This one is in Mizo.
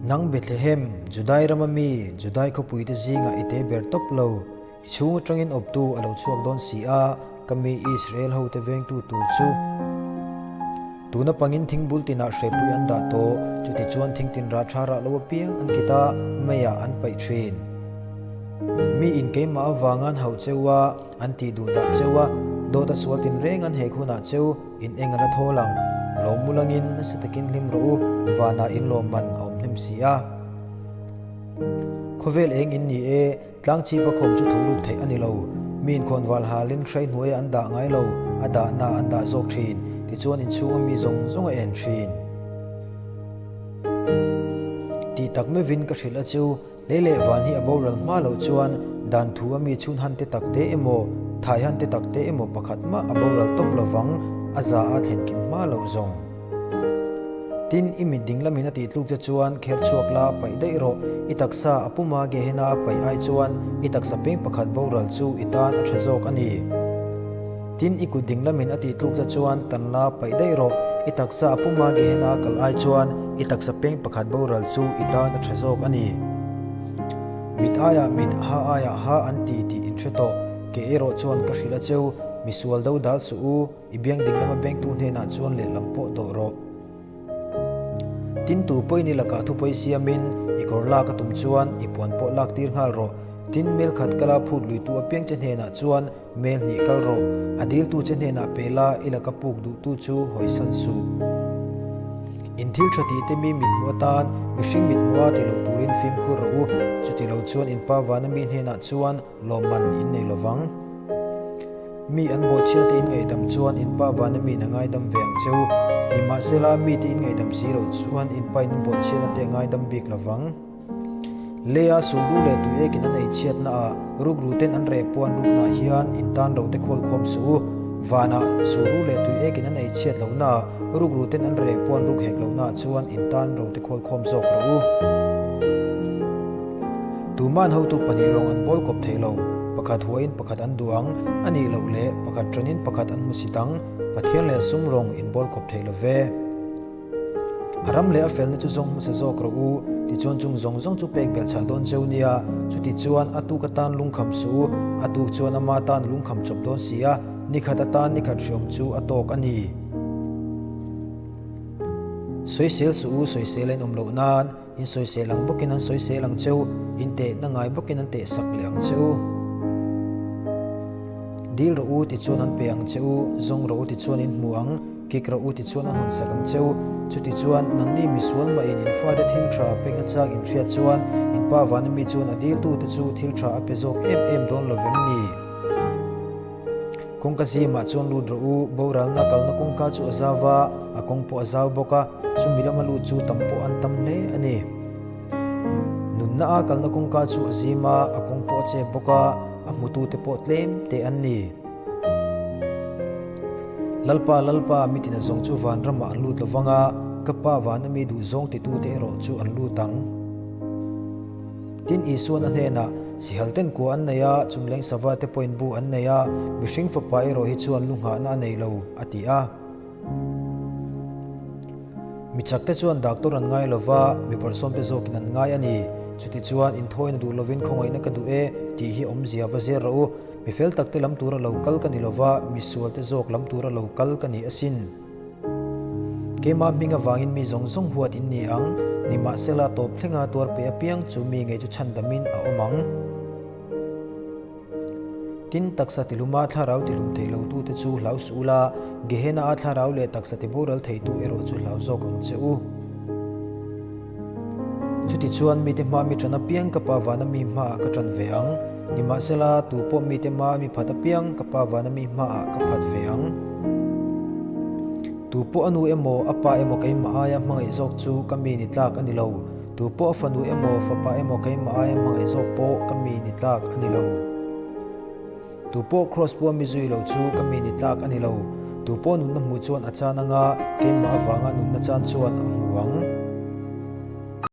Nang Bethlehem, Judai rama mi, Judai khawpuite zingah i te ber tawp lo. I chhung atangin awptu a lo chhuak dawn si a, ka mi Israel hote vengtu tur chu. Tuna pangin thingbul tinah hrepui an dah tawh, chutichuan thingtin rah tha rah lo apiang an kit a, meiah an paih thin. Mi in keimah avanga an hauh cheu a, an tih duh dah cheu a, dawt a sual tinreng an hek hunah cheu in eng a la thawl ang. Lawm ulangin nasa takin hlim rawh u, vanah in lawmman a awm hnem si a. Khawvel eng in ni e. Tlang chhipa khawm chu thu ruk theih a ni lo. Mi inkhawn val halin hrei hnuaiah an dah ngai lo, a dahna an dah zawk thin. Tichuan inchhunga mi zawng zawng a en thin. Tih tak meuhin ka hrilh a chu, lei leh van hi a boral hma loh chuan dan thu a mi chhun han te tak te emaw, thai han te tak te emaw pakhat mah a boral tawp lovang, a za a thlen kim hma loh zawng. Tin, i mit ding lamin a tih tluk che chuan kher chhuak la paih daih rawh. I taksa a puma Gehenna a paih ai chuan i taksa peng pakhat boral chu i tan a tha zawk a ni. Tin, i kut ding lamin a tih tluk che chuan tan la paih daih rawh. I taksa a puma Gehenna a kal ai chuan i taksa peng pakhat boral chu i tan a tha zawk a ni. Mit aiah mit, ha aiah ha an ti tih in hre tawh. Ke erawh chuan ka hrilh a cheu, misual do dal suh u. I biang ding lama bengtu hnenah chuan lehlam pawh dawh rawh. Tin tu pawhin i lakah thupawi siamin i kawr lak a tum chuan i puan pawh lak tir nghal rawh. Tin mel khat kala phut luitu apiang che hnenah chuan mel hnih kal rawh. A diltu che hnenah pe la i laka puk duhtu chu hawisan suh. In thil tha tih te mi mithmuh atan mihring mithmuha ti lo turin fimkhur rawh u. Chuti lo chuan in pa vana mi hnenah chuan lawmman in nei lovang. Mi an bawhchhiat te in ngaihdam chuan in pa vana miin a ngaidam ve ang cheu. Nimahsela, mite in ngaihdam si loh chuan in pa in an bawhchhiatna te a ngaidam bik lovang. Leia sulru leh tui ekin an ei chhiatna ah rukru ten an reh pawh an rukna ah hian in tan ro te khawl khawm suh u. Vanah sulru leh tui ekin an ei chhiat lohna ah rukru ten an reh pawh an ruk hek lohna ah chuan in tan ro te khawl khawm zawk rawh u. Tuman hotu pahnih rawng an bawl kawp thei lo, pakhat huain pakhat an duh ang, a nih loh leh pakhat tanin pakhat an hmu sit ang, Pathian leh sum rawng in bawl kawp thei lo ve. A ram leh a felna chu zawng hmasa zawk rawh u, tichuan chung zawng zawng chu pek belh chah dawn cheu nia, chuti chuan a tuk atan lungkham suh u, a tuk chuan ama tan lungkham chawp dawn si a, nikhat atan nikhat hriawm chu a tawk a ni. Sawisel suh u, sawisel a inawm loh nan. In sawisel ang bawkin an sawisel ang cheu, in tehna ngai bawkin an tehsak leh ang che u. Dil rawh u tichuan an pe ang che u, zawng rawh u tichuan in hmu ang, kik rawh u tichuan an hawnsak ang che u. Chutichuan, nangni misual mahin in fate thil tha pek na chak in hriat chuan, in pa vana mi chuan a diltute chu thil tha a pe zawk em em dawn lo vem ni? Kawngka zimah chuan lut rawh u, boralna kalna kawngka chu a zau va, a kawng pawh a zau bawk a, chumi lama lut chu tam pawh an tam hle a ni. Nunna a kalna kawngka chu a zim a, a kawng pawh a chep bawk a, a hmutute pawh tlem te an ni. Lalpa, Lalpa, mitin a zawng chu van ramah an lut lovang a, ka Pa vana mi duhzawng titute erawh chu an lut ang. Tin, Isua'n a hnenah, Sihal ten kua an nei a, chumleng sava te pawhin bu an nei a, mihring fapa erawh hi chuan lu nghahna a nei lo, a ti a. Mi chak te chuan doctor an ngai lo va, mi bawrhsawm te zawkin an ngai a ni. Chutichuan, inthawina duh lovin khawngaihna ka duh e, tih hi awmzia va zir rawh u. Mi fel tak te lam tura lo kal ka ni lo va, mi sual te zawk lam tura lo kal ka ni asin. Keimah hming avangin mi zawng zawng huat in ni ang, nimahsela tawp thlenga tuar pe apiang chu mi ngei chu chhandamin a awm ang. Tin, taksa tihluma thlarau tihlum thei lotute chu hlau suh ula, Gehenna-a thlarau leh taksa tiboral theitu erawh chu hlau zawk ang che u. Chutichuan mite hmaa mi ṭan apiang ka Pa vana mi hmaah ka ṭan ve ang. Nimahsela, tu pawh mite hmaa mi phat apiang ka Pa vana mi hmaah ka phat ve ang. Tu pawh a nu emaw, a pa emaw keimah aia hmangaih zawk chu ka mi ni tlak a ni lo. Tu pawh a fanu emaw, fapa emaw keimah aia hmangaih zawk pawh ka mi ni tlak a ni lo. Tu pawh kraws pua mi zui lo chu ka mi ni tlak a ni lo. Tu pawh nunna hmuh chuan a chan anga, keimah avanga nunna chan chuan a hmu ang.